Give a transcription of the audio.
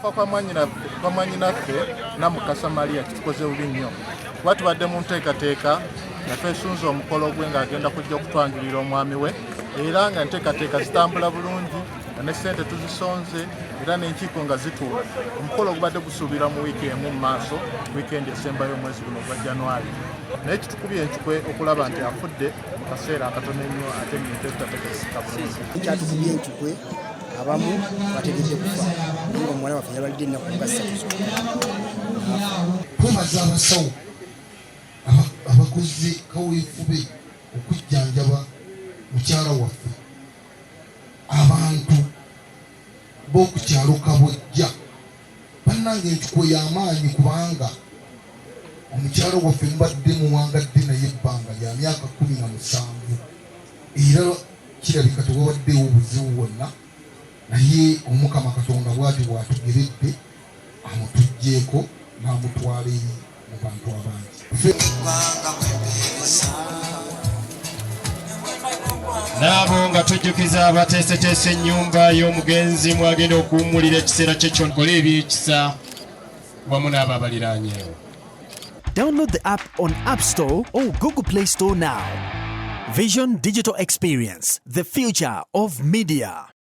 Okufa kwa mwannyinaffe Namukasa Maria kitukoze bubi nnyo, kuba tubadde mu nteekateeka nga twesunze omukolo gwe ng'agenda kujja okutwanjulira omwami we, era nga enteekateeka zitambula bulungi, nga ne ssente tuzisonze, era n'enkiiko nga zituula. Omukolo gubadde gusuubirwa mu wiiki emu mu maaso, wiikendi esembayo omwezi guno ogwa January, naye kitukubye enkikwe okulaba nti afudde mu kaseera akatono ennyo, ate mu bintu ebitategeerekeka bulungi. Kyatukubye enkikwe, abamu bategedde kufa, naye nga omuwala waffe yalwalidde ennaku nga 3 zokka. Twebaza abasawo abakoze kaweefube okujjanjaba mukyala waffe. Abantu b'oku kyalo Kabojja, bannange, enkikwe y'amaanyi, kubanga omukyala waffe mubadde muwangadde naye ebbanga lya myaka 17, era kirabika tewabaddeewo obuzibu bwonna, naye Omukama Katonda bw'ati bw'atugeredde, amutuggyeko n'amutwala eri mu bantu abangi. N'abo nga tujjukiza abateeseteese ennyumba y'omugenzi mwagenda okuwummulira ekiseera kye kyonna, kole ebyekisa wamu n'abo abaliraanyeewo. Download the app on App Store or Google Play Store now. Vision Digital Experience, the future of media.